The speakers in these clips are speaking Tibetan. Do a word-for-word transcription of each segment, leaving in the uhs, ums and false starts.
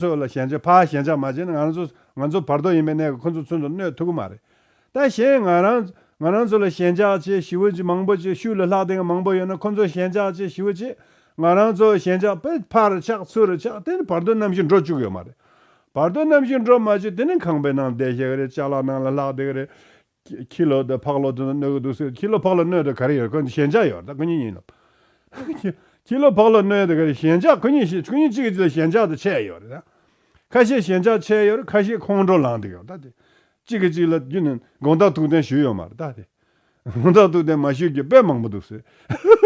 ཚོ་ལ་ཞེན་ཆགས་ཕར་ཞེན་ཆགས་མ་བྱས་ན་ང་རང་ཚོ་ང་ཚོ་བར་དོ་ཡིན་པའི་གནས་ཀྱི་ཁོ་ཚོ་ཚུན་ཚོད་གནོད་ཐུབ་ཀྱི་མ་རེད། ད་གཞན་ང་རང་ང་རང་ཚོ་ལ་ཞེན་ཆགས་བྱེད་ཞི་བོ་ཅིག་མང་པོ་ཅིག་ཤུགས་ལ་ལྷག་བསྡད་མཁན་མང་པོ་ཡོད་ན་ཁོ་ཚོ་ཞེན་ཆགས་བྱེད་ཞི་བོ་ཅིག་ང་རང་ཚོ་ཞེན་ཆགས་པས་ཕར་ཆགས་ཚུར་ཆགས་དེ་ནི་བར་དོ་རྣམ་བཞི་འགྲོ་བཅུག་ཡོད་མ་རེད། བར་དོ་རྣམ་བཞི་འགྲོ་མ་བཅུག་དེ་ནི་ཁང་པའི་ནང་བསྡད་ཤེས་ཀྱི་རེད། ཅ་ལག་ནང་ལ་ལྷག་བསྡད་ཀྱི་རེད། ཁྱི་ལོ་དང་ཕག་ལོ་དེ་ཚོ་གནོད་ཀྱི་འདུག་ཟེར། ཁྱི་ལོ་ཕག་ལོ་གནོད་དེ་ག་རེ་ཡོད། ཁོ་ཚོ་ཞེན་ཆགས་ཡོད་རེད། ད་ཁོ་གཉིས་ཡིན་ནམ། ཁྱི་ལོ་ཕག་ལོ་གནོད་དེ་ག་རེ་ཞེན་ཆགས། ཁོ་གཉིས་ཞེ་ཁོ་གཉིས་གཅིག་གིས་གཅིག་ལ་ཞེན་ཆགས་དེ་ཆེ་ཡོད་རེད་ད། ཁ་ཤས་ཞེན་ཆགས་ཆེ་ཡོད་རེད། ཁ་ཤས་ཁོང་ཁྲོ་ལངས་བསྡད་ཡོད་ད་དེ། གཅིག་གིས་གཅིག་ལ་རྒྱུན་ནས་དགོངས་དག་ཐུགས་རྟེན་ཞུས་ཡོད་མ་རེད་ད་དེ། དགོངས་དག་ཐུགས་རྟེན་མ་ཞུས་ཀྱི་དཔེ་མང་པོ་འདུག་ཟེར།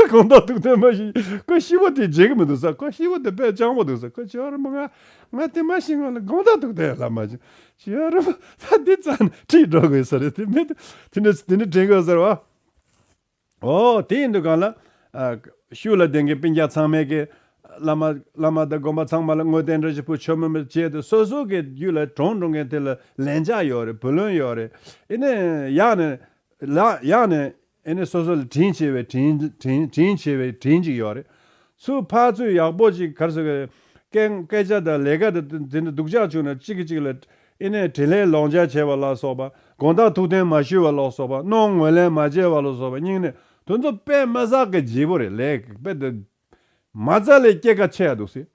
དགོངས་དག་ཐུགས་རྟེན་མ་ཞུས། ཁོ་ཤི་བོ་དེ་བརྗེད་ཀྱི་མི་འདུག་ཟེར། ཁོ་ཤི་བོ་དེ་དཔེ་སྤྱང་པོ་འདུག་ཟེར། ཁོ་ཁྱོད་རང་མ་ང་ང་དེ་མ་ཤི་སྔོན་ལ་དགོངས་དག་ཐུགས་རྟེན་ལ་མ་ཞུས། ཁྱོད་རང་མ་ད་འདི་རྩ་ནས་ཁྲིད་འགྲོ་དགོས་ས་རེད། དེ་མི་དེ་འདྲ་དེ་འདྲ་དྲན་དགོས་ཟེར་བ། ཨོ་དེ་ཡིན་དུས་གང་ལ། ཨ་ཤུགས་ལ་ལྡན་གྱི་སྤུན་ཀྱག་ཚང་མས་ཀྱི། བླ་མ་བླ་མ་དང་དགོན་པ་ཚང་མ་ལ་བསྔོ་རྟེན་བཀྲ་ཤིས་ཕུར་མཆོད་མེ་བཅས་ཏེ་སོ་སོ་གི་རྒྱུད་ལ་གྲོངས་འགྲོ་མཁན་དེ་ལ་ལན་ཆགས་ཡོད་རེད། བུ་ལོན་ཡོད་རེད། ཨེ་ནས་ཡག་ནས་ལ་ཡག་ནས་ཨེ་ནས་སོ་སོ་ལ་དྲིན་ཆེ་བའི་དྲིན་དྲིན་དྲིན་ཆེ་བའི་དྲིན་ཅིག་ཡོད་རེད། ཚུར་ཕར་ཚུར་ཡག་པོ་ཅིག་ག་རེ་ཟེར་གི་རེད། སྐད་སྐད་ཆ་དང་ལས་ཀ་དང་དེ་འདྲ་སྡུག་ཅག་བྱུང་ན་གཅིག་གིས་གཅིག་ལ་ཨེ་ནས་དྲིན་ལན་ལོག་འཇལ་བྱས་པ་ལ་སོགས་པ། དགོངས་དག་ཐུགས་རྟེན་མ་ཞུས་པ་ལ་སོགས་པ། གནོང་ངོས་ལེན་མ་བྱས་པ་ལ་སོགས་པ་སྙིང་ནས་དེ་ཚོ་དཔེ་མི་སྲིད་ཀྱི་ལྗིད་པོ་རེད། ལས་དཔེ་དེ་མ་རྩ་ལས་སྐྱེ་ཁ་ཆེ་ཡ་འདུག་ཟེར།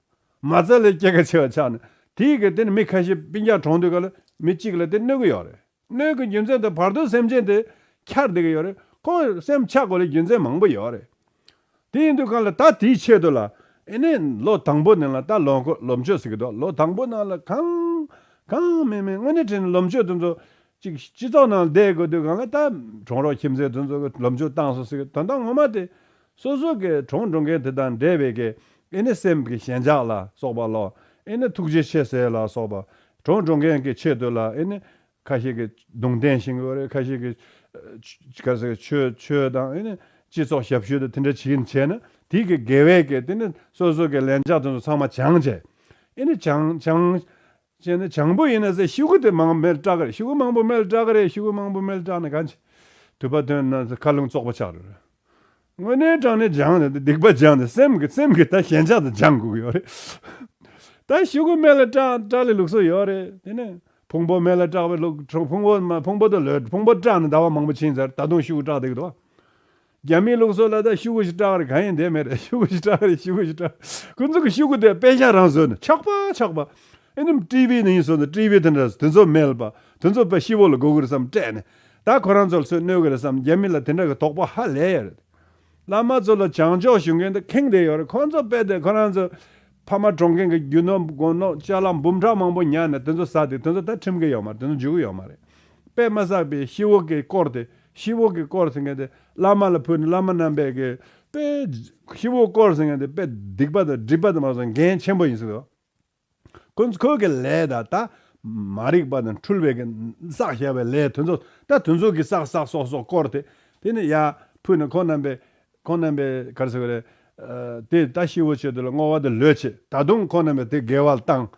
མ་རྩ་ལས་སྐྱེ་ཁ་ཆེ་བ་ཆགས་ནས་དེའི་གི་དེ་ནི་མི་ཁ་ཤས་སྤུན་ཀྱག་གྲོངས་དུས་ག་ལ་མི་གཅིག་ལ་དེ་གནོད་གི་ཡོད་རེད། གནོད་ཀྱི་རྒྱུ་མཚན་དེ་བར་དོ་སེམས་ཅན་དེ་འཁྱར་བསྡད་ཀྱི་ཡོད་རེད། ཁོ་སེམས་ཆགས་དགོས་ལ་རྒྱུ་མཚན་མང་པོ་ཡོད་རེད། དེ་ཡིན་དུས་གང་ལ་ད་དེའི་ཆེད་དུ་ལ་ཨེ་ནས་ལོ་དང་པོ་ནང་ལ་ད་ལོ་འཁོར་ལོ་མཆོད་ཟེར་གི་འདུག་ལོ་དང་པོ་ནང་ལ་གང་གང་མེད་མེད་དངོས་གནས་དྲན་ལོ་མཆོད་དེ་ཚོ་ཅིག་སྤྱི་ཚོགས་ནང་བསྡད་དགོས་དུས་གང་ལ་ད་གྲོངས་རོགས་ཁྱིམ་མཚེས་དེ་ཚོ་གི་ལོ་མཆོད་བཏང་སོང་ཟེར་གི། ད་ལྟ་ངོ་མ་དེ་སོ་སོ་གི་གྲོངས་འགྲོ་མཁན་དེ་དང་འབྲེལ་བའི་གི་ཨེ་ནས་སེམས་ཀྱི་ཞེན་ཆགས་ལ་སོགས་པ་ལོ། ཨེ་ནས་ཐུགས་རྗེ་ཆེ་ཟེར་ལ་སོགས་པ། གྲོངས་འགྲོ་མཁན་གྱི་ཆེད་དུ་ལ་ཨེ་ནས་ཁ་ཤས་ཀྱིས་གདུང་རྟེན་བཞེངས་ཀྱི་ཡོད་རེད། ཁ་ཤས་ཀྱིས་ཨ་ཆ་ག་ཟེར་ཆོས་ཆོས་དང་ཨེ་ནས་སྤྱི་ཚོགས་ཞབས་ཞུ་དང་དེ་འདྲ་བྱེད་བྱས་ན་དེ་གི་དགེ་བའི་གི་དེ་ནི་སོ་སོ་གི་ལན་ཆགས་དེ་ཚོ་ཚང་མ་བྱང་བྱས། ཨེ་ནས་བྱང་བྱང་བྱས་ནས་བྱང་པོ་ཡིན་ན་ཟེར་ཤོག་གུ་དེ་མང་མེད་སྐྲག་གི་རེད། ཤོག་གུ་མང་པོ་མེད་ལ་སྐྲག་གི་རེད། ཤོག་གུ་མང་པོ་མེད་ལ་སྐྲག་ན་གང་བྱེད། དུད་པ་ཐོན་ན་མཁའ་རླུང་བཙོག་པ་ཆགས་རེད། དངོས་གནས་དྲང་གནས་སྦྱངས་ནས་སྡིག་པ་སྦྱངས་ནས་སེམས་ཀྱི་སེམས་ཀྱི་ད་ཞེན་ཆགས་དེ་སྦྱང་དགོས་ཀྱི་ཡོད་རེད། ད་ཤོག་གུ་མེད་ལ་སྐྲག་སྐྲག་ལས་ལུགས་སྲོལ་ཡོད་རེད། དེ་ནས་ཕུང་པོ་མེད་ལ་སྐྲག་པའི་ལུགས་ཕུང་པོ་མ་ཕུང་པོ་དང་ལོས་ཕུང་པོ་སྐྲག་ནས་ཟླ་བ་མང་པོ་ཕྱིན་ཚར། ད་དུང་ཤོག་གུ་སྐྲག་བསྡད་ཀྱི་འདུག་རྒྱ་མིའི་ལུགས་སྲོལ་ལ་ད་ཤོག་གུ་ཞིག་སྐྲག་རེད། གང་ཡིན་དེ་མེད་རེད། ཤོག་གུ་ཞིག་སྐྲག་རེད། ཤོག་གུ་ཞིག་སྐྲག་ཁོ་ཚོ་གི་ཤོག་གུ་དེ་པེ་ཤག་རང་བཟོས་ནས་ཆག་པ་ཆག་པ། ཨེ་ནི་ཊི་ཝི་ནང་བཟོས་ནས་ཊི་ཝི་དེ་འདྲ་དེ་ཚོ་མེད་པ་དེ་ཚོ་དཔེ་ཤི་བོ་ལ་དགོས་ཀྱི་རེད་བསམ་སྤྲད་ནས། ད་ཁོ་རང་ཚོ་ལ་ཚོད་གནོད་ཀྱི་རེད་བསམ་རྒྱ་མི་ལ་དེ་འདྲ་གི་དོགས་པ་ཧ་ལས་ཡོད་རེད། བླ་མ་ཚོ་ལ་བྱང་ཕྱོགས་ཞུ་མཁན་དེ་ཁེངས་བསྡད་ཡོད་རེད། ཁོ་ཚོ་དཔེ་དེ་ཁོ་རང་ཚོ་ཕ་མ་གྲོངས་མཁན་གྱི་རྒྱུ་ནོར་དགོན་ནོར་ཅ་ལག་འབུམ་ཕྲག་མང་པོ་ཉར་ནས་དེ་ཚོ་ཟ་དེ་དེ་ཚོ་ད་ཁྲིམས་འགལ་ཡོད་མ་རེད། དེ་ཚོ་འཇུག་གི་ཡོད་མ་རེད། དཔེ་མ་བསགས་པའི་ཤི་བོ་གི་སྐོར་དེ་ཤི་བོ་གི་སྐོར་ཟེར་མཁན་དེ་བླ་མ་ལ་ཕུལ་ནས་བླ་མ་རྣམ་པས་གི་དཔེ་ཤི་བོ་སྐོར་ཟེར་མཁན་དེ་དཔེ་སྡིག་པ་དང་སྒྲིབ་པ་དང་མ་སོང་འགན་ཆེན་པོ་ཡིན་ཟེར་བ། ཁོ་ཁོ་གི་ལས་དང་ད་མ་རིག་པ་དང་འཁྲུལ་བའི་གི་བསགས་བཞག་པའི་ལས་དེ་ཚོ་ད་དེ་ཚོ་གི་བསགས་བསགས་སོགས་སོགས་སྐོར་དེ་དེ་ནི་ཡ་ཕུལ་ནས་ཁོ་རྣམ་པས་ཁོ་རྣམ་པས་ག་རེ་ཟེར་གི་རེད། ཨ་དེ་ད་ཤི་བོ་ཆེད་དུ་ལ་བསྔོ་བ་དེ་ལོས་བྱེད། ད་དུང་ཁོ་རྣམ་པས་དེ་དགེ་བ་བཏང་།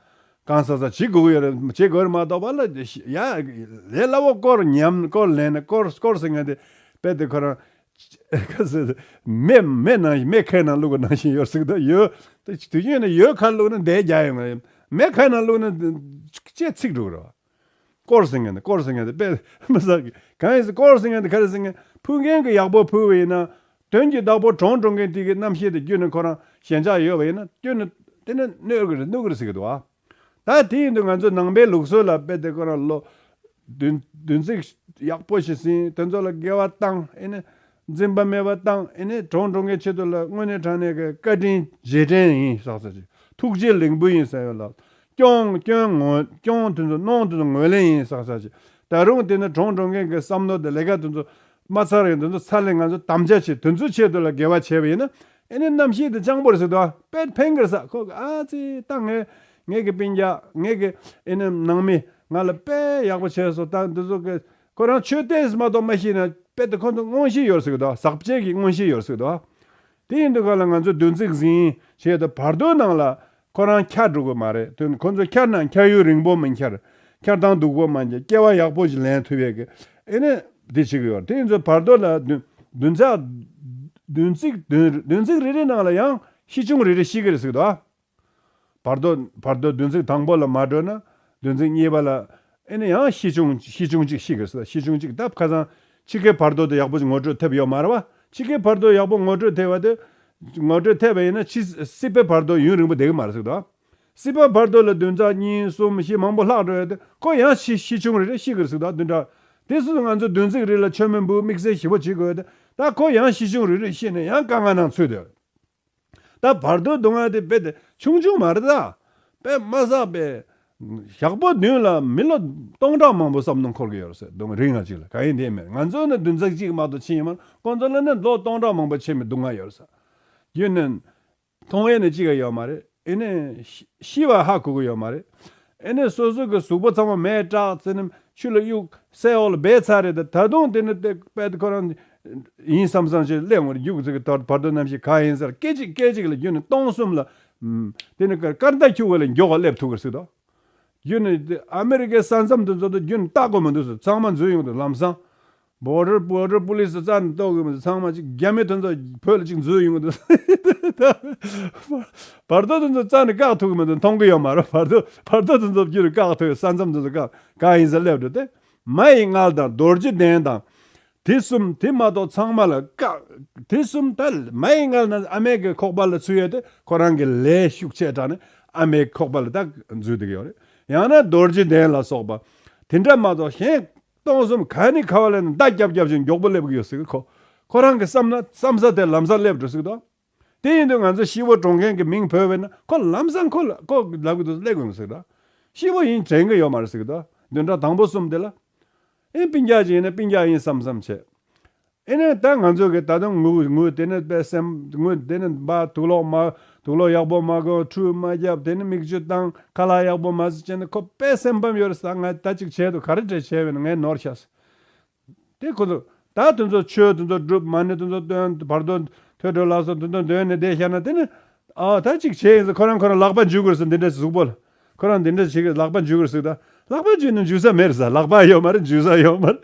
གང་ཟག་ཟག་བྱེད་དགོས་ཀྱི་ཡོད་རེད། བྱེད་དགོས་རེད་མ་གཏོགས་པ་ལ་ཡ་ལས་སླ་བོ་སྐོར་ཉམས་སྐོར་ལེན་ནས་སྐོར་སྐོར་ཟེར་མཁན་དེ་དཔེ་དེ་ཁོ་རང་ག་ཟེར་མེ་མེ་ནང་མེ་ཁའི་ནང་བླུགས་པ་ནང་བཞིན་ཡོད་ཟེར་གི་འདུག་ཡོད་དེ་དུས་རྒྱུན་ནས་ཡོད་ཁ་བླུགས་ན་འདས་རྒྱག་ཡོང་གི་རེད། མེ་ཁའི་ནང་བླུགས་ན་ལྕེ་ཚིག་འགྲོ་གི་རེད་བ། སྐོར་ཟེར་མཁན་དེ་སྐོར་ཟེར་མཁན་དེ་དཔེ་མི་ཟ་གི་གང་ཡིན་ཟེར། སྐོར་ཟེར་མཁན་དེ་ག་རེ་ཟེར་མཁན་ཕུལ་མཁན་གྱི་ཡག་པོ་ཕུལ་བ་ཡིན་ན་དོན་གྱི་བདག་པོ་གྲོངས་འགྲོ་མཁན་དེ་གི་རྣམ་ཤེས་དེ་རྒྱུན་ནས་ཁོ་རང་ཞེན་ཆགས་ཡོད་པ་ཡིན་ན་རྒྱུན་ནས་དེ་ནས་གནོད་གི་རེད་གནོད་གི་རེད་ཟེར་གི་འདུག་བ། ད་དེ་ཡིན་དུས་ང་ཚོ་ནང་པའི་ལུགས་སྲོལ་ལ་དཔེ་དེ་ཁོ་རང་ལོ་བདུན་བདུན་ཚིགས་ཡག་པོ་ཞིག་ཟིན། དེ་ཚོ་ལ་དགེ་བ་བཏང་། ཨེ་ནི་འཛིན་པ་མེད་པ་བཏང་། ཨེ་ནི་གྲོངས་འགྲོ་མཁན་ཆེད་དུ་ལ་དངོས་གནས་དྲང་གནས་ཀྱི་བཀའ་དྲིན་རྗེས་དྲན་ཡིན་བསགས་ས་ཅིག་ཐུགས་རྗེ་ལེགས་འབུལ་ཡིན་ཟེར་ཡོད་ལ། སྐྱོན་སྐྱོན་ངོ་སྐྱོན་དེ་ཚོ་གནོང་དེ་ཚོ་ངོས་ལེན་ཡིན་བསགས་ས་ཅིག་ད་རུང་དེ་ནི་གྲོངས་འགྲོ་མཁན་གྱི་བསམ་བློ་དང་ལས་ཀ་དེ་ཚོ་མ་ཚར་ཡང་དེ་ཚོ་ཚར་ལས་ང་ཚོ་དམ་བཅའ་བྱེད། དེ་ཚོའི་ཆེད་དུ་ལ་དགེ་བ་བྱས་པ་ཡིན་ན་ཨེ་ནི་རྣམ་ཤེས་དེ་སྤྱང་པོ་རེད་ཟེར་དུས་དཔེ་ཕན་གི་རེད་ཟེར། ཁོ་གི་ཨ་ཙི་ད་ངས་ངེད་ཀྱི་སྤུན་ཀྱག་ངེད་ཀྱི་ཨེ་ནི་ནང་མི་ང་ལ་དཔེ་ཡག་པོ་བྱས་སོང་། ད་འདི་ཚོ་གི་ཁོ་རང་ཆོས་ཏོག་ཙམ་མ་གཏོགས་མ་ཤེས་ན་དཔེ་དེ་ཁོ་ཚོ་མངོན་ཤེས་ཡོད་ཟེར་གི་འདུག་ཟག་བཅས་ཀྱི་མངོན་ཤེས་ཡོད་ཟེར་གི་འདུག་དེ་ཡིན་དུས་ག་ལ་ང་ཚོ་བདུན་ཚིགས་ཟིན་བྱས་ཏེ་བར་དོའི་ནང་ལ་ཁོ་རང་འཁྱར་འགྲོ་གི་མ་རེད། དོན་ཁོ་ཚོ་འཁྱར་ན་འཁྱར་ཡུན་རིང་པོ་མི་འཁྱར། འཁྱར་སྟངས་སྡུག་པོ་མ་འཁྱར། སྐྱེ་བ་ཡག་པོ་ཞིག་ལེན་ཐུབ་ཡས་ཀྱི་ཨེ་ནི་འདི་བྱེད་ཀྱི་ཡོད་རེད། དེ་ཡིན་ཚོ་བར་དོ་ལ་བདུན་བདུན་ཚིགས་བདུན་ཚིགས་བདུན་བདུན་ཚིགས་རེ་རེ་ནང་ལ་ཡང་ཤི་ཆུང་རེ་རེ་ཤི་གི་རེད་ཟེར་གི་འདུག་བར་དོ་བར་དོ་བདུན་ཚིགས་དང་པོ་ལ་མ་འགྲོ་ན་བདུན་ཚིགས་གཉིས་པ་ལ་ཨེ་ནི་ཡང་ཤི་ཆུང་ཤི་ཆུང་གཅིག་ཤི་གི་ཟེར། ཤི་ཆུང་གཅིག་ད་ཁ་སང་ཕྱི་ཁའི་བར་དོ་དེ་ཡག་པོ་ཅིག་ངོ་སྤྲོད་ཐེབས་ཡོད་མ་རེད་བ། ཕྱི་ཁའི་བར་དོ་ཡག་པོ་ངོ་སྤྲོད་ཐེབས་པ་དེ་ངོ་སྤྲོད་ཐེབས་པ་ཡིན་ན་ཕྱི་སྲིད་པའི་བར་དོ་ཡུན་རིང་པོ་བསྡད་གི་མ་རེད་ཟེར་གི་འདུག་སྲིད་པ་བར་དོ་ལ་བདུན་ཚིགས་གཉིས་གསུམ་བཞི་མང་པོ་ལྷག་འགྲོ་ཡོད་དེ་ཁོ་ཡང་ཤི་ཤི་ཆུང་རེ་རེ་ཤི་གི་རེད་ཟེར་གི་འདུག་བདུན་ཕྲག་དེ་སུ་ང་ཚོ་བདུན་ཚིགས་རེ་ལ་མཆོད་མེ་འབུལ་དམིགས་བསལ་ཞིབ་པོ་བྱེད་དགོས་ཡོད་དེ་ད་ཁོ་ཡང་ཤི་ཆུང་རེ་རེ་ཤི་ནས་ཡང་དཀའ་ངལ་ནང་ཚུད་དེ། ད་བར་དོའི་སྡུག་བསྔལ་དེ་རྦད་དེ་ཆུང་ཆུང་མ་རེད་ད། དཔེ་མ་བསགས་པའི་ཞག་པོ་བདུན་ལ་མི་ལོ་སྟོང་ཕྲག་མང་པོ་བསམ་མནོ་འཁོར་གྱི་ཡོད་རེད་ཟེར། སྡུག་བསྔལ་རིང་ང་གཅིག་ལ་གང་ཡིན་དེ་མེད། ང་ཚོ་ནི་བདུན་ཚིགས་གཅིག་མ་གཏོགས་ཕྱིན་ཡོད་མ་རེད། ཁོང་ཚོ་ལ་ནི་ལོ་སྟོང་ཕྲག་མང་པོ་ཕྱིན་པའི་སྡུག་བསྔལ་ཡོད་རེད་ཟེར། རྒྱུ་ནི། མཐོང་ཡས་ནི་གཅིག་ཡང་ཡོད་མ་རེད། ཨེ་ནས་ཤི་ཤི་བ་ཧ་གོ་གི་ཡོད་མ་རེད། ཨེ་ནས་སོ་སོ་གི་གཟུགས་པོ་ཚང་མ་མེ་སྲེག་ཙེ་ནི་ཆུ་ལ་གཡུག་སའི་འོག་ལ་སྦས་ཚར་རེད། ད་ད་དུང་དེ་ནི་དེ་དཔེ་ཁོ་རང་ཡིན་བསམ་བསམ་ཞིག་སླེབས་འོང་རེད། རྒྱུག་ཚིག་གི་དོར་བར་དོ་རྣམ་ཤེས་ག་ཡིན་ཟེར་སྐད་ཅིག་སྐད་ཅིག་ལ་རྒྱུ་ནི་སྟོང་གསུམ་ལ། ཨམ། དེ་ནི་སྐར་མདའ་ཁྱུག་པ་ལ་མགྱོགས་པ་སླེབས་ཐུབ་གི་རེད་ཟེར་དོ། རྒྱུ་ནི་དེ་ཨ་མེ་རི་ཀའི་ས་མཚམས་དེ་ཚོ་དང་རྒྱུ་ནི་ལྟ་དགོས་མི་འདུག་ཟེར། ཚང་མ་འཛུལ་ཡོང་གི་འདུག་ལམ་སང་། བོ་ཌར་བོ་ཌར་པུ་ལིས་རྩ་ནས་གཏོགས་ཀྱི་མི་ཚང་མ་ཅིག་རྒྱ་མི་དེ་ཚོ་བོད་ལ་ཅིག་འཛུལ་ཡོང་གི་འདུག་བར་དོ་དེ་ཚོ་རྩ་ནས་བཀག་ཐུབ་ཀྱི་མི་འདུག་མཐོང་གི་ཡོད་མ་རེད། བར་དོ་བར་དོ་དེ་ཚོ་བརྒྱུད་རུ་བཀག་ཐུབ་ཡོད། ས་མཚམས་དེ་ཚོ་བཀག་གང་ཡིན་ཟེར་སླེབས་འགྲོ་དེ། མ་ཡི་མངལ་དང་རྡོ་རྗེ་གདན་དང་། དེ་གསུམ་དེ་མ་གཏོགས་ཚང་མ་ལ་བཀག་དེ་གསུམ་ད་མ་ཡི་མངལ་ན་ཨ་མའི་གི་ཁོག་པ་ལ་ཚུད་ཡོད་དེ་ཁོ་རང་གི་ལས་ཤུགས་ཆེ་དྲགས་ནས་ཨ་མའི་ཁོག་པ་ལ་ད་འཛུལ་བསྡད་ཀྱི་ཡོད་རེད། ཡང་ན་རྡོ་རྗེ་གདན་ལ་སོགས་པ་དེ་འདྲ་མ་གཏོགས་གཞན། སྟོང་གསུམ་ག་ནི་ག་བ་ལ་ནི་མདའ་རྒྱབ་རྒྱབ་བཞིན་མགྱོགས་པོ་སླེབས་ཀྱི་ཡོད་ཟེར་གི་ཁོ། ཁོ་རང་གི་བསམ་ན་བསམ་ས་དེ་ལམ་སང་སླེབས་འགྲོ་ཟེར་གི་དོ། དེ་ཡིན་དུས་ང་ཚོ་ཤི་བོ་གྲོངས་མཁན་གྱི་མིང་བོས་པས་ན་ཁོ་ལམ་སང་ཁོ་ལ་ཁོ་ལབ་གི་འདུག་སླེབས་དགོས་ཟེར་གི་དོ། ཤི་བོ་ཡིན་དྲན་གི་ཡོད་མ་རེད་ཟེར་གི་དོ། བདུན་ཕྲག་དང་པོ་གསུམ་དེ་ལ། ཨེ་སྤུན་ཀྱག་ཅིག་ཡིན་ན་སྤུན་ཀྱག་ཡིན་བསམ་བསམ་བྱས། ཨེ་ནས་ད་ང་ཚོ་གི་ད་དུང་ངུ་ངུ་དེ་ནས་པས་སེམས་ངུ་དེ་ནས་འབའ་དུག་ལོག་མ་དུག་ལོག་ཡག་པོ་མ་གོན་ཁྲུས་མ་བརྒྱབ་དེ་ནས་མིག་ཆུ་བཏང་ཁ་ལག་ཡག་པོ་མ་ཟ་བྱས་ནས་ཁོ་དཔེ་སེམས་ཕམ་ཡོད་རེད་ཟེར། ང་ད་ཅིག་བྱས་འདུག་ག་རེ་འདྲ་བྱས་པས་ན་ངས་ནོར་ཤག་ཟེར། དེ་ཁོ་ཚོ་ད་དེ་ཚོ་ཆོས་དེ་ཚོ་སྒྲུབ་མ་ཎི་དེ་ཚོ་འདོན་བར་དོ་ཐོས་གྲོལ་ལ་སོགས་དེ་ཚོ་འདོན་ནས་བསྡད་བཞག་ན་དེ་ནི་ཨ་ད་ཅིག་བྱས་ཡིན་ཟེར། ཁོ་རང་ཁོ་རང་ལག་པ་འཇུ་དགོས་ཟེར། འདི་འདྲ་གཟུགས་པོ་ལ་ཁོ་རང་འདི་འདྲ་བྱེད་ཀྱི་ལག་པ་འཇུ་དགོས་ཟེར། ད་ལག་པ་འཇུས་ན་འཇུ་ས་མེད་རེད་ཟེར། ལག་པ་ཡོད་མ་རེད། འཇུ་ས་ཡོད་མ་རེད།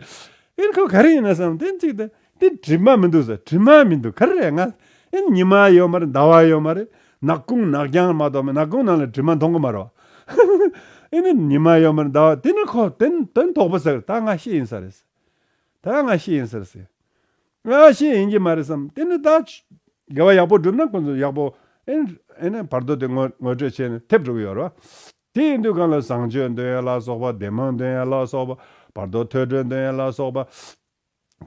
ཨེ་ཁོ་ག་རེ་ཡིན་ན་བསམ་དེ་གཅིག་དེ་དེ་དྲི་མ་མི་འདུག་ཟེར། དྲི་མ་མི་འདུག་ག་རེ་རེད། ང་ཨེ་ཉི་མ་ཡོད་མ་རེད། ཟླ་བ་ཡོད་མ་རེད། ནག་ཁུང་ནག་རྐྱང་མ་གཏོགས་མེད། ནག་ཁུང་ནང་ལ་དྲི་མ་མཐོང་གི་མ་རེད། ཨེ་ནི་ཉི་མ་ཡོད་མ་རེད། ཟླ་བ་དེ་ནི་ཁོ་དེ་དོན་དོགས་པོ་ཟེར། ད་ང་ཤི་ཡིན་ས་རེད་ཟེར། ད་ང་ཤི་ཡིན་ས་རེད་ཟེར། ང་ཤི་ཡིན་གྱི་མ་རེད་བསམ། དེ་ནི་ད་དགེ་བ་ཡག་པོ་བསྒྲུབས་ན་ཁོ་ཚོ་ཡག་པོ་ཨེ་ཨེ་ནི་བར་དོ་དེ་ངོ་ངོ་སྤྲོད་བྱས་ནས་ཐེབས་འགྲོ་གི་ཡོད་རེད་བ། དེ་ཡིན་དུས་གང་ལ་བཟང་སྤྱོད་འདོན་ཡ་ལ་སོགས་པ། བདེ་སྨོན་འདོན་ཡ་ལ་སོགས་པ། བར་དོ་ཐོས་གྲོལ་འདོན་ཡ་ལ་སོགས་པ།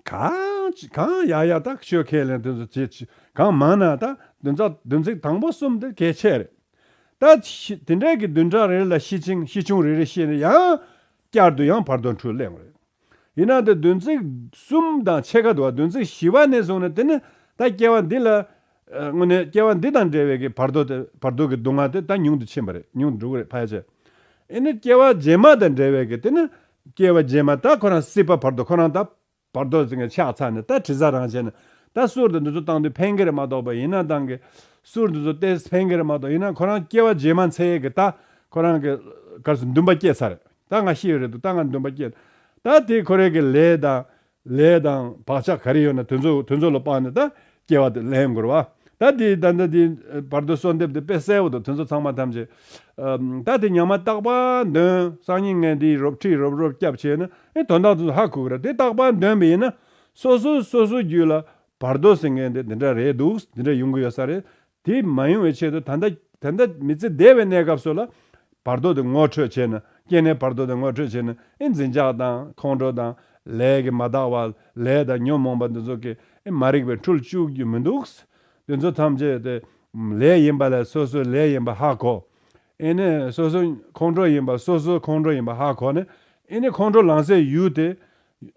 གང་ཅི་གང་ཡག་ཡག་ད་ཆོས་ཁས་ལེན་དེ་ཚོ་བྱེད་ཅི་གང་མང་ན་ད་བདུན་ཚིགས་བདུན་ཚིགས་དང་པོ་གསུམ་དེ་གལ་ཆེ་རེད། ད་ཤི་དེ་འདྲའི་གི་བདུན་ཕྲག་རེ་ལ་ཤི་ཆིང་ཤི་ཆུང་རེ་རེ་ཤི་ནས་ཡང་བསྐྱར་དུ་ཡང་བར་དོ་འཁྲུལ་སླེབས་རེད། ཡིན་ན་དེ་བདུན་ཚིགས་གསུམ་དང་ཕྱེད་ཀ་འདུག་བ། བདུན་ཚིགས་བཞི་པ་ནས་བཟུང་ནས་དེ་ནི་ད་སྐྱེ་བ་འདི་ལ་དངོས་གནས་སྐྱེ་བ་འདི་དང་འབྲེལ་བའི་གི་བར་དོ་དེ་བར་དོ་གི་སྡུག་བསྔལ་དེ་ད་ཉུང་དུ་ཕྱིན་པ་རེད། ཉུང་དུ་འགྲོ་གི་རེད། ཕལ་ཆེར། ཨེ་ནི་སྐྱེ་བ་རྗེས་མ་དང་འབྲེལ་བའི་གི་དེ་ནི་སྐྱེ་བ་རྗེས་མ་ད་ཁོ་རང་སྲིད་པ་བར་དོ་ཁོ་རང་ད་བར་དོ་ཟེར་མཁན་ཆགས་ཚར་ནས་ད་དྲི་ཟ་རང་བྱས་ནས་ད་གསུར་དང་འདི་ཚོ་བཏང་དུས་ཕན་གི་རེད་མ་གཏོགས་པ་ཡིན་ན་བཏང་གི་གསུར་འདི་ཚོ་ཏོག་ཙམ་ཕན་གི་རེད་མ་གཏོགས་ཡིན་ན་ཁོ་རང་སྐྱེ་བ་རྗེས་མ་འཚོལ་ཡས་གི་ད་ཁོ་རང་གི་ག་རེ་ཟེར་འདུན་པ་སྐྱེས་ཚར་རེད། ད་ང་ཤི་ཡོད་རེད་འདུག་ད་ང་འདུན་པ་སྐྱེས། ད་དེ་ཁོ་རའི་གི་ལས་དང་ལས་དང་བག་ཆགས་ག་རེ་ཡོད་ན་དེ་ཚོ་དེ་ཚོ་ལ་དཔག་ནས་ད་སྐྱེ་བ་དེ་ལེན་དགོས་རེད་བ། ད་དེ་ད་ལྟ་དེ་བར་དོ་གསོལ་འདེབས་དེ་དཔེ་གསལ་བོ་འདུག་དེ་ཚོ་ཚང་མ་ཐམས་ཅད། ཨམ། ད་དེ་ཉི་མ་རྟག་པར་འདོན། སང་ཉིན་ངས་འདི་རོབ་ཁྲིད་རོབ་རོབ་སྐྱབས་བྱས་ན་ཨེ་དོན་དག་དེ་ཚོ་ཧ་གོ་གི་རེད། དེ་རྟག་པར་འདོན་པ་ཡིན་ན་སོ་སོ་སོ་སོའི་རྒྱུད་ལ་བར་དོ་ཟེར་མཁན་དེ་འདི་འདྲ་རེད་འདུག་འདི་འདྲ་ཡོང་གི་ཡོད་ས་རེད། དེ་མ་ཡོང་བའི་ཆེད་དུ་ད་ལྟ་ད་ལྟ་མི་ཚེ་འདས་པའི་གནས་སྐབས་སུ་ལ་བར་དོ་དེ་ངོ་འཕྲོད་བྱས་ན། སྐྱེ་གནས་བར་དོ་དེ་ངོ་འཕྲོད་བྱས་ན་ཨེ་འཛིན་ཆགས་དང་ཁོང་ཁྲོ་དང་ལས་ཀྱི་མ་དག་པ་ལས་དང་ཉོན་མོངས་པ་འདི་ཚོ་གི་ཨེ་མ་རིག་པའི་འཁྲུལ་བཅུག་རྒྱུ་མི་འདུག་དེ་ཚོ་ཐམས་ཅད་དེ་ལས་ཡིན་པ་ལ་སོ་སོའི་ལས་ཡིན་པ་ཧ་གོ། ཨེ་ནས་སོ་སོ་ཁོང་ཁྲོ་ཡིན་པ་སོ་སོའི་ཁོང་ཁྲོ་ཡིན་པ་ཧ་གོ་ནས་ཨེ་ནས་ཁོང་ཁྲོ་ལངས་སའི་ཡུལ་དེ་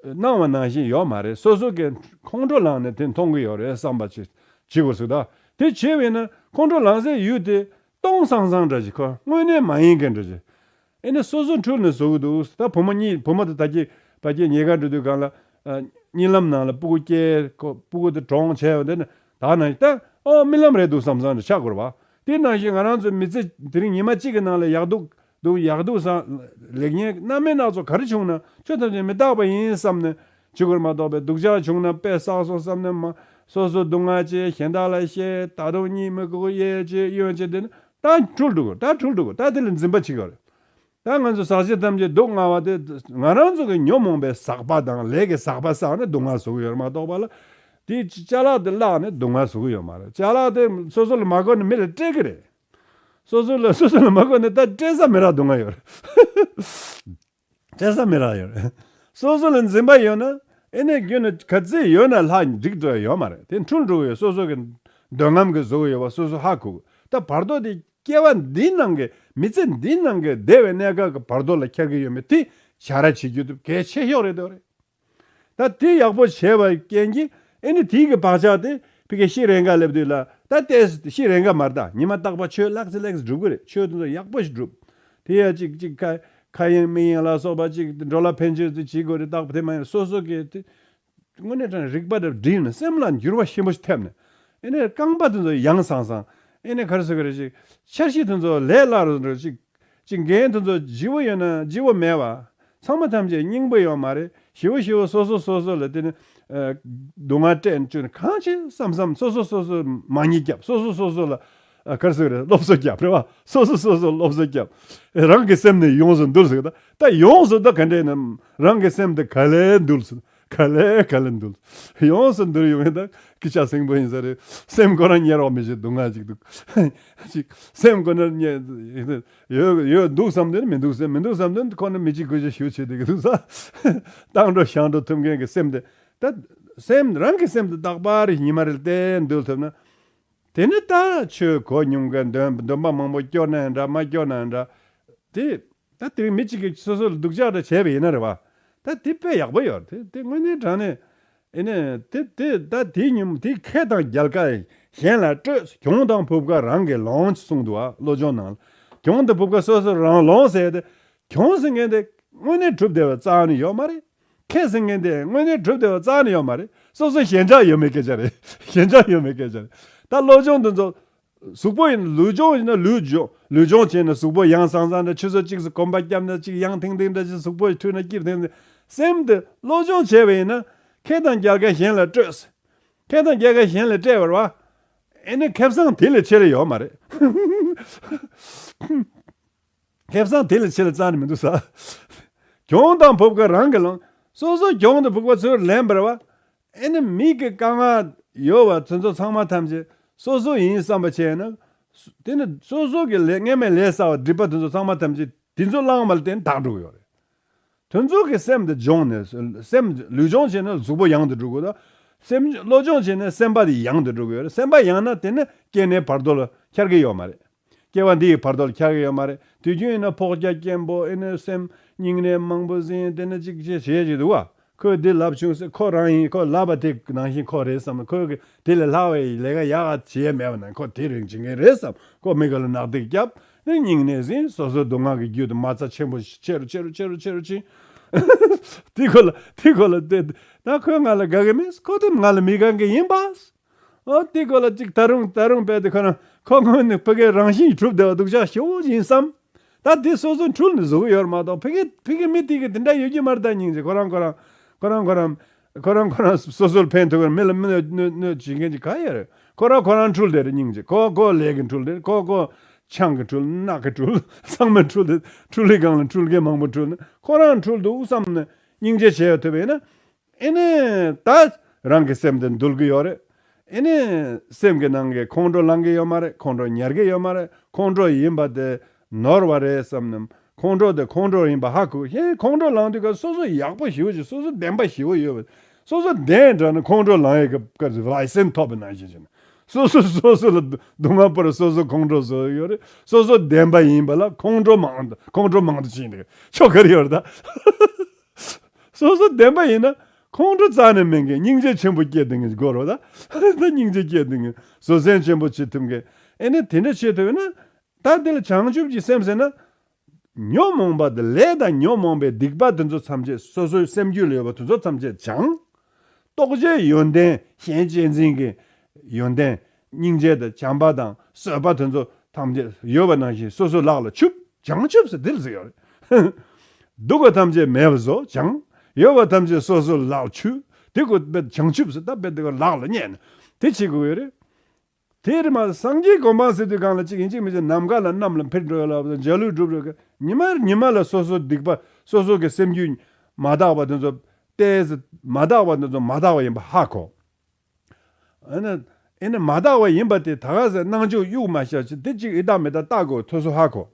སྣང་བ་ནང་བཞིན་ཡོད་མ་རེད། སོ་སོ་གི་ཁོང་ཁྲོ་ལངས་ནས་དེ་མཐོང་གི་ཡོད་རེད་བསམ་པ་ཅིག་བྱེད་དགོས་ཟེར། ད་དེ་བྱས་པས་ན་ཁོང་ཁྲོ་ལངས་སའི་ཡུལ་དེ་སྟོང་སང་སང་འདྲ་ཅིག་ཁོ་དངོས་གནས་མ་ཡིན་མཁན་འདྲ་ཅིག་ཨེ་ནི་སོ་སོ་འཁྲུལ་ནས་བཟོ་གི་འདུག་ད་བུ་མོ་གཉིས་བུ་མོ་དང་ད་ཀྱི་ཕ་སྐྱེས་ཉེ་དགའ་འགྲོ་དུས་སྒང་ལ་ཨ། གཉིད་ལམ་ནང་ལ་སྤུ་གུ་སྐྱེས་ཁོ་སྤུ་གུ་དེ་གྲོངས་བྱས་པ་དེ་ནི་ད་ནང་བཞིན་ད་ཨོ་རྨི་ལམ་རེད་འདུག་བསམ་བསམ་ནས་ཆགས་དགོས་རེད་བ། དེ་ནང་བཞིན་ང་རང་ཚོའི་མི་ཚེ་དེ་རིང་ཉི་མ་གཅིག་གི་ནང་ལ་ཡག་སྡུག་འདུག་ཡག་སྡུག་བཟང་ལེགས་ཉེས་རྣམ་སྨིན་སྣ་ཚོགས་ག་རེ་བྱུང་ན་ཆོས་ཐམས་ཅད་མི་རྟག་པ་ཡིན་བསམ་ནས་བྱེད་དགོས་རེད་མ་གཏོགས་པའི་སྡུག་ཅག་བྱུང་ན་དཔེ་བསགས་སོང་བསམ་ནས་མ་སོ་སོ་སྡུག་བསྔལ་བྱས་གཞན་དག་ལ་བཤད་ད་དུང་གཉིད་མི་ཁུག་གཡས་བྱས་གཡོན་བྱས་དེ་ནི། ད་འཁྲུལ་འགྲོ་གི། ད་འཁྲུལ་འགྲོ་གི། ད་དེ་ལ་འཛིན་པ་བྱེད་ཀྱི་ཡོད་རེད། ད་ང་ཚོ་ཟག་བཅས་ཐམས་ཅད་སྡུག་བསྔལ་བ་དེ་ང་རང་ཚོ་གི་ཉོན་མོངས་པའི་ཟག་པ་དང་ལས་ཀྱི་ཟག་པ་བསགས་ནས་སྡུག་བསྔལ་བཟོ་གི་ཡོད་རེད་མ་གཏོགས་པ་ལ། དེའི་ཅ་ལག་དེ་བརླགས་ནས་སྡུག་བསྔལ་བཟོ་གི་ཡོད་མ་རེད། ཅ་ལག་དེ་སོ་སོ་ལ་མ་དགོས་ན་མི་ལ་སྤྲད་ཀྱི་རེད། སོ་སོ་ལ་སོ་སོ་ལ་མ་དགོས་ན་ད་སྤྲད་ས་མེད་ར་སྡུག་བསྔལ་ཡོད་རེད། སྤྲད་ས་མེད་ར་ཡོད་རེད། སོ་སོ་ལ་འཛིན་པ་ཡོད་ན་ཨེ་ནས་རྒྱུན་ནས་ག་ཚོད་ཡོད་ན་ལྷག་འགྲིག་འགྲོ་ཡ་ཡོད་མ་རེད། དེ་འཁྲུལ་འགྲོ་གི་ཡོད། སོ་སོ་གི་འདོད་རྔམ་གི་བཟོ་གི་ཡོད་པ་སོ་སོ་ཧ་གོ་གི། ད་བར་དོ་དེ་སྐྱེ་བ་འདིའི་ནང་གི་མི་ཚེ་འདིའི་ནང་གི་བདེ་བའི་གནས་སྐབས་ཀྱི་བར་དོ་ལ་འཁྱེར་གི་ཡོད་མེད་དེ་ཞ་ར་བྱེད་རྒྱུ་དེ་གལ་ཆེ་ཤོས་རེད་འདུག་རེད། ད་དེ་ཡག་པོ་བྱས་པའི་རྐྱེན་གྱིས་ཨེ་ནི་དེའི་གི་བག་ཆགས་དེ་ཕ་གི་ཤི་རན་ག་སླེབས་དུས་ལ་ད་ལྟས་ཤི་རན་ག་མ་རེད། ད་ཉི་མ་རྟག་པ་ཆོས་ལེགས་སེ་ལེགས་སེ་སྒྲུབ་གི་རེད། ཆོས་དེ་ཚོ་ཡག་པོ་ཞིག་སྒྲུབ། དེ་ཡ་གཅིག་གཅིག་ཁ་ཁ་ཡེངས་མིག་ཡེངས་ལ་སོགས་པ་གཅིག་འགྲོ་ལ་ཕན་ཆོད་དེ་བྱེད་དགོས་རེད། རྟག་པ་དེ་མ་ཡིན་སོ་སོ་གི་དེ་དངོས་གནས་དྲང་རིག་པ་དང་འདྲིས་ནས་སེམས་ལ་འགྱུར་བ་ཆེན་པོ་ཞིག་ཐེབས་ནས་ཨེ་ནི་རྐང་པ་དེ་ཚོ་ཡང་སང་སང་ཨེ་ནི་ག་རེ་ཟེར་གི་རེད། ཅིག་འཆར་གཞི་དེ་ཚོ་ལས་སླ་རུ་འགྲོ་ཅིག་ཅིག་འགན་དེ་ཚོ་ལྗི་བོ་ཡོད་ན་ལྗི་བོ་མེད་པ། ཚང་མ་ཐམས་ཅད་སྙིང་པོ་ཡོད་མ་རེད། ཞི་བོ་ཞི་བོ་སོ་སོ་སོ་སོ་ལ་དེ་ནི་ཨ་སྡུག་བསྔལ་སྤྲད་བཅུག་ནས་གང་བྱེད་བསམ་བསམ་སོ་སོ་སོ་སོ་མ་ཉེས་རྒྱབ། སོ་སོ་སོ་སོ་ལ་ཨ་ག་རེ་ཟེར་གི་རེད། སློབ་གསོ་རྒྱབ་རེད་བ། སོ་སོ་སོ་སོ་སློབ་གསོ་རྒྱབ། རང་གི་སེམས་ནི་ཡོངས་སུ་འདུལ་ཟེར་གི། ད་ད་ཡོངས་སུ་ད་ག་འདྲས་ནམ་རང་གི་སེམས་དེ་ག་ལེར་འདུལ་ཟེར། ག་ལེ་ག་ལེ་འདུལ། ཡོངས་སུ་འདུལ་ཡོང་ཡིན་ད་སྐད་ཆ་སེང་པོ་ཡིན་ས་རེད། སེམས་ཁོ་རང་ཉེ་རོགས་མི་བྱེད་སྡུག་བསྔལ་ཅིག་འདུག་ཅིག་སེམས་ཁོ་ན་ཉེ་ཡོད་ཡོད་འདུག་བསམ་དོན་མི་འདུག་སེམས་མི་འདུག་བསམ་དོན་ཁོ་ན་མི་གཅིག་དགུ་བཞི་ཞུ་བྱེད་དེ་གི་འདུག་ས། བཏང་འགྲོ་བཞག་འགྲོ་ཐུབ་མཁན་གྱི་སེམས་དེ་ད་སེམས་རང་གི་སེམས་དེ་རྟག་པར་ཉི་མ་རེ་བསྟེན་འདུལ་ཐུབ་ན། དེ་ནི་ད་ཆོས་གོ་མྱོང་གི་འདོན་འདོན་པ་མང་པོ་སྐྱོར་ན་ཡང་འདྲ་མ་སྐྱོར་ན་ཡང་འདྲ། དེ་ད་དེ་རིང་མི་གཅིག་གིས་སོ་སོ་ལ་སྡུག་ཅག་འདྲ་བྱས་པ་ཡིན་ན་རེད་བ། ད་དེ་དཔེ་ཡག་པོ་ཡོད་རེད། དེ་དེ་དངོས་གནས་དྲང་གནས་ཨེ་ནས་དེ་དེ་ད་དེའི་ཉིན་དེ་ཁེ་དང་རྒྱལ་ཁ་གཞན་ལ་སྤྲོད། གྱོང་དང་ཕུབ་ཁ་རང་གིས་ལོངས་གསུངས་འདུག་བ། བློ་སྦྱོང་ནང་ལ་གྱོང་དང་ཕུབ་ཁ་སོ་སོ་རང་ལོངས་ཟེར་ཏེ་གྱོང་ཟེར་མཁན་དེ་དངོས་གནས་གྲུབ་བསྡད་པ་རྩ་ནས་ཡོད་མ་རེད། ཁེ་ཟེར་མཁན་དེ་དངོས་གནས་གྲུབ་བསྡད་པ་རྩ་ནས་ཡོད་མ་རེད། སོ་སོ་ཞེན་ཆགས་ཡོད་མེད་སྐད་ཆ་རེད། ཞེན་ཆགས་ཡོད་མེད་སྐད་ཆ་རེད། ད་བློ་སྦྱོང་འདི་ཚོ་གཟུགས་པོ་ཡིན་ལུས་སྦྱོང་ཡིན་ན་ལུས་སྦྱོང་ལུས་སྦྱོང་བྱས་ན་གཟུགས་པོ་ཡང་སང་སང་འདྲ་ཆུ་ཚོད་གཅིག་སུ་གོམ་པ་བརྒྱབ་ན་གཅིག་ཡང་ཐིང་ཐིང་འདྲ་ཞིག་གཟུགས་པོ་འཁྲུད་ན་སྐྱིབ་ཐིང་ཐིང་། སེམས་འདི་བློ་སྦྱོང་བྱས་པ་ཡིན་ན་ཁེ་དང་རྒྱལ་ཁ་གཞན་ལ་སྤྲོད། ཁེ་དང་རྒྱལ་ཁ་གཞན་ལ་སྤྲད་པར་བ། ཨེ་ནི་ཁེ་བཟང་དེ་ལས་ཆེ་ལ་ཡོད་མ་རེད། ཁེ་བཟང་དེ་ལས་ཆེ་ལ་རྩ་ནས་མི་འདུག་ས། གྱོང་དང་ཕུབ་ཁ་རང་གིས་ལོངས། སོ་སོ་གྱོང་དང་ཕུབ་ཁ་ཚུར་ལེན་པར་བ། ཨེ་ནི་མི་གི་དཀའ་ངལ་ཡོད་བ་དེ་ཚོ་ཚང་མ་ཐམས་ཅད་སོ་སོ་ཡིན་བསམ་པ་བྱས་ན། དེ་ནི་སོ་སོ་གི་ལས་སྔས་མའི་ལས་བསགས་པ་སྒྲིབ་པ་དེ་ཚོ་ཚང་མ་ཐམས་ཅད་དེ་ཚོ་བླངས་པ་ལ་བརྟེན་དག་འགྲོ་གི་ཡོད་རེད། དེ་ཚོ་གི་སེམས་དེ་སྦྱོང་ནས་སེམས་ལུས་སྦྱོང་བྱས་ན་གཟུགས་པོ་ཡང་དུ་འགྲོ་གི་ཡོད་ད། སེམས་བློ་སྦྱོང་བྱས་ན་སེམས་པ་དེ་ཡང་དུ་འགྲོ་གི་ཡོད་རེད། སེམས་པ་ཡང་ན་དེ་ནི་སྐྱེ་གནས་བར་དོ་ལ་འཁྱེར་གི་ཡོད་མ་རེད། སྐྱེ་བ་འདི་ཡི་བར་དོ་ལ་འཁྱེར་གི་ཡོད་མ་རེད། དུས་རྒྱུན་ཡིན་ན་ཕོགས་རྒྱ་སྐྱེན་པོ་ཨེ་ནས་སེམས་སྙིང་ནས་མང་པོ་ཟིན་དེ་ནས་ཅིག་ཅིག་བྱེད་ཀྱི་འདུག་བ། ཁོས་འདི་ལབ་བྱུང་ཟེར་ཁོ་རང་ཡིན་ཁོ་ལབ་པ་དེ་ནང་བཞིན་ཁོ་རེད་བསམ། ཁོས་གི་དེ་ལས་ལྷག་པའི་ལས་ཀ་ཡག་ག་བྱེད་ཡས་མེད་པ་ན་ཁོ་དེ་རིང་བྱེད་མཁན་རེད་བསམ། ཁོ་མི་ག་ལ་ནག་ཐིག་བརྒྱབ་ནས་སྙིང་ནས་ཟིན། སོ་སོའི་སྡུག་བསྔལ་གྱི་རྒྱུ་དེ་མ་རྩ་ཆེན་པོ་ཆེ་རུ་ཆེ་རུ་ཆེ་རུ་ཆེ་རུ་ཕྱིན། དེ་ཁོ་ལ་དེ་ཁོ་ལ་དེ་ད་ཁོས་ང་ལ་དགའ་གི་མེད། ཁོ་དེ་ང་ལ་མི་དགའ་གི་ཡིན་པ། ཨོ་དེ་ཁོ་ལ་ཅིག་ད་རུང་ད་རུང་དཔེ་དེ་ཁོ་རང་ཁོ་སྔོན་ནས་ཕ་གིའི་རང་བཞིན་གྲུབ་བསྡད་པ་སྡུག་ཅག་ཞེ་པོ་ཡིན་བསམ། ད་དེ་སོ་སོ་འཁྲུལ་ནས་བཟོ་གི་ཡོད་མ་གཏོགས་ཕ་གི་ཕ་གི་མི་དེ་གི་དེ་འདྲ་ཡོད་ཀྱི་མ་རེད། ད་སྙིང་རྗེ་ཁོ་རང་ཁོ་རང་ཁོ་རང་ཁོ་རང་ཁོ་རང་ཁོ་རང་ཁོ་རང་སོ་སོར་ཕན་ཐོགས་མི་ལ་མི་གནོད་གནོད་གནོད་བྱེད་མཁན་ཅིག་ག་ཡོད་རེད། ཁོ་རང་ཁོ་རང་འཁྲུལ་བསྡད་རེད་སྙིང་རྗེ། ཁོ་ཁོ་ལས་ཀྱི་འཁྲུལ་བསྡད་རེད། ཁོ་ཁོ་ཆང་གི་འཁྲུལ་ནག་གི་འཁྲུལ་ཚང་མ་འཁྲུལ་བསྡད། འཁྲུལ་ལི་སྒང་ལ་འཁྲུལ་མཁན་མང་པོ་འཁྲུལ་ནས་ཁོ་རང་འཁྲུལ་འདུག་བསམ་ནས་སྙིང་རྗེ་བྱས་ཡོད་ཐུབ་པ་ཡིན་ན། ཨེ་ནས་ད་རང་གི་སེམས་དེ་འདུལ་གི་ཡོད་རེད། ཨེ་ནས་སེམས་ཀྱི་ནང་གི་ཁོང་ཁྲོ་ལངས་གི་ཡོད་མ་རེད། ཁོང་ཁྲོ་ཉར་གི་ཡོད་མ་རེད། ཁོང་ཁྲོ་ཡིན་པ་དེ་ནོར་བ་རེད་བསམ་ནས་ཁོང་ཁྲོ་དེ་ཁོང་ཁྲོ་ཡིན་པ་ཧ་གོ། ཧེ་ཁོང་ཁྲོ་ལངས་དུས་ཀ་སོ་སོ་ཡག་པོ་ཞེ་པོ་ཅིག་སོ་སོ་བདེན་པ་ཞེ་པོ་ཡོད་པ། སོ་སོ་བདེན་དྲགས་ནས་ཁོང་ཁྲོ་ལངས་ཡས་ཀྱི་ཀ་ལའི་སེན་ཐོབ་པའི་ནང་བཞིན་བྱས་ནས་སོ་སོ་སོ་སོ་ལ་སྡུག་བསྔལ་པོར་སོ་སོ་ཁོང་ཁྲོ་བཟོ་ཡོད་རེད། སོ་སོ་བདེན་པ་ཡིན་པ་ལ་ཁོང་ཁྲོ་མང་དུ་ཁོང་ཁྲོ་མང་དུ་ཕྱིན་འདུག་ཆོ་ག་རེ་ཡོད་རེད་ད། སོ་སོ་བདེན་པ་ཡིན་ན་ཁོང་ཁྲོ་རྩ་ནས་མེད་མཁན་སྙིང་རྗེ་ཆེན་པོ་སྐྱེ་བསྡད་མཁན་གྱི་སྐོར་རོ། ད་ད་སྙིང་རྗེ་སྐྱེ་བསྡད་མཁན་བཟོད་བསྲན་ཆེན་པོ་བྱེད་ཐུབ་མཁན། ཨེ་ནི་དེ་འདྲ་བྱེད་ཐུབ་ཡོད་ན་ད་དེ་ལ་བྱང་ཆུབ་ཀྱི་སེམས་ཟེར་ན། ཉོན་མོངས་པ་དང་ལས་དང་ཉོན་མོངས་པའི་སྡིག་པ་དེ་ཚོ་ཐམས་ཅད་སོ་སོའི་སེམས་རྒྱུད་ལ་ཡོད་པ་དེ་ཚོ་ཐམས་ཅད་བྱང་། རྟོགས་བརྗོད་ཡོན་ཏན་གཞན་གཅེས་འཛིན་གྱི་ཡོན་ཏན་སྙིང་རྗེ་དང་བྱམས་པ་དང་བཟོད་པ་དེ་ཚོ་ཐམས་ཅད་ཡོད་པ་ནང་བཞིན་སོ་སོའི་ལག་ལ་ཆུབ། བྱང་ཆུབ་ཟེར་དེ་ལ་ཟེར་ཡོད་རེད། སྡུག་པ་ཐམས་ཅད་མེད་པ་བཟོ་བྱང་། ཡོད་པ་ཐམས་ཅད་སོ་སོའི་ལག་ཆུབ། དེ་ཀོ་དཔེ་བྱང་ཆུབ་ཟེར་ད་དཔེ་དེ་ཀོ་ལག་ལ་རྙེད་ནས་དེ་བྱེད་དགོས་ཡོད་རེད། དེར་མ་སངས་རྒྱས་གོ་འཕང་ཟེར་དུས་གང་ལ་གཅིག་ཡིན་གཅིག་མིན་གཅིག་ནམ་མཁའ་ལ་གནམ་ལ་འཕུར་འགྲོ་ཡ་ལ་འཇའ་ལུས་འགྲུབ་རེད། ཉི་མ་ཉི་མ་ལ་སོ་སོ་སྡིག་པ་སོ་སོ་གི་སེམས་རྒྱུད་མ་དག་པ་དེ་ཚོ་ཏོག་ཙམ་མ་དག་པ་དེ་ཚོ་མ་དག་པ་ཡིན་པ་ཧ་གོ། ཨ་ནི་ཨེ་ནི་མ་དག་པ་ཡིན་པ་དེ་ད་ག་ཟེ་སྣང་ཆུང་གཡུག་མ་བྱ་ཅི་དེ་གཅིག་ཨི་དག་མི་དག་ལྟ་དགོས་ཐོས་སོ་ཧ་གོ།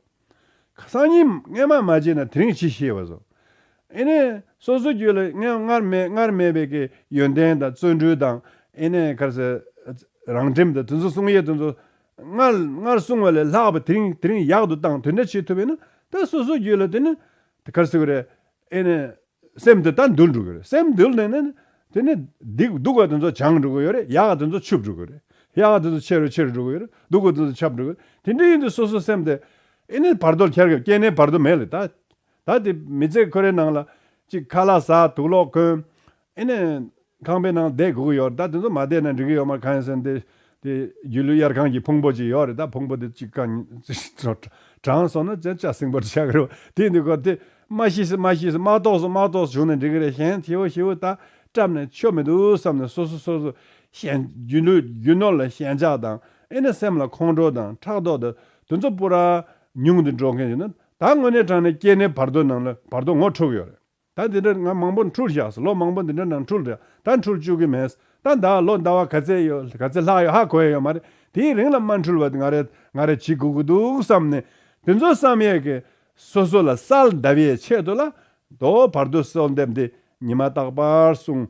སང་ཉིན་སྔས་མ་མ་བྱས་ན་དེ་རིང་ཅི་ཤེས་པ་བཟོ། ཨེ་ནས་སོ་སོ་རྒྱུད་ལ་སྔར་སྔར་མེད་སྔར་མེད་པའི་གི་ཡོན་ཏན་དང་བརྩོན་འགྲུས་དང་ཨེ་ནས་ག་རེ་ཟེར། རང་ཁྲིམས་དང་དེ་ཚོ་སྲུང་ཡས་དེ་ཚོ་སྔར་སྔར་སྲུང་བ་ལས་ལྷག་པ་དེ་རིང་དེ་རིང་ཡག་ཏུ་བཏང་དོན་འདྲ་བྱེད་ཐུབ་ཡིན་ན་ད་སོ་སོ་རྒྱུད་ལ་དེ་ནི་དེ་ག་རེ་ཟེར་གི་རེད། ཨེ་ནས་སེམས་དེ་ད་འདུལ་འགྲོ་གི་རེད། སེམས་འདུལ་ནས་ནི་དེ་ནི་སྡིག་སྡུག་པ་དེ་ཚོ་བྱང་འགྲོ་གི་ཡོད་རེད། ཡག་པ་དེ་ཚོ་ཆུབ་འགྲོ་གི་རེད། ཡག་པ་དེ་ཚོ་ཆེ་རུ་ཆེ་རུ་འགྲོ་གི་ཡོད་རེད། སྡུག་པ་དེ་ཚོ་ཆབ་འགྲོ་གི་རེད། དེ་འདྲ་ཡིན་དུས་སོ་སོ་སེམས་དེ་ཨེ་ནི་བར་དོར་ཁྱེར་གི་སྐྱེ་གནས་བར་དོ་མེད་ལ་ད། ད་དེ་མི་ཚེ་ཁོ་རའི་ནང་ལ་ཅིག་ཁ་ལག་ཟ་དུག་ལོག་གོན། ཨེ་ནས་ཁང་པའི་ནང་བསྡད་དགོས་ཀྱི་ཡོད་རེད། ད་དེ་ཚོ་མ་བསྡད་ན་འགྲིག་གི་ཡོད་མ་རེད། གང་ཡིན་ཟེར་ན་དེ་དེ་སྒྱུ་ལུས་དབྱར་ཁང་གི་ཕུང་པོ་ཅིག་ཡོད་རེད། ད་ཕུང་པོ་དེ་ཅིག་གང་གྲང་སོང་ན་ཅ་ཅ་སྲིན་པོར་ཆགས་ཀྱི་རེད། དེ་འདི་ཁོ་དེ་མ་ཤི་སི་མ་ཤི་སི་མ་ལྟོགས་སོ་མ་ལྟོགས་སོ་བྱུང་ན་འགྲིག་གི་རེད། གཞན་ཞི་བོ་ཞི་བོ་ད་བཀྲམ་ནས་ཆོ་མི་འདུག་བསམ་ནས་སོ་སོ་སོ་སོ་ཞན་རྒྱུ་ནོར་རྒྱུ་ནོར་ལ་ཞེན་ཆགས་དང་ཨེ་ནས་སེམས་ལ་ཁོང་ཁྲོ་དང་ཕྲག་དོག་དང་དེ་ཚོ་པུ་ར་ཉུང་དུ་འགྲོ་མཁན་ཡིན་ན་ད་དངོས་གནས་དྲང་གནས་སྐྱེ་གནས་བར་དོ་ནང་ལ་བར་དོ་ངོ་འཕྲོད་ཀྱི་ཡོད་རེད། ད་འདི་འདྲ་ང་མང་པོ་འཁྲུལ་བཞག་སོང་། ལོ་མང་པོ་འདི་འདྲ་ནང་འཁྲུལ་རེད། ད་འཁྲུལ་བཅུག་གི་མེད། ད་ད་ལོ་ཟླ་བ་ག་ཚད་ཡོད་ག་ཚད་ལྷག་ཡོད་ཧ་གོ་ཡ་ཡོད་མ་རེད། དེའི་རིང་ལ་མ་འཁྲུལ་བ་ང་རེ་ང་རེ་བྱེད་དགོས་ཀྱི་འདུག་བསམ་ནས་དེ་ཚོ་བསམ་ཡས་ཀྱི་སོ་སོ་ལ་གསལ་གདབ་ཡས་ཆེད་དུ་ལ་དོ་བར་དོ་གསོལ་འདེབས་འདི་ཉི་མ་རྟག་པར་གསུང་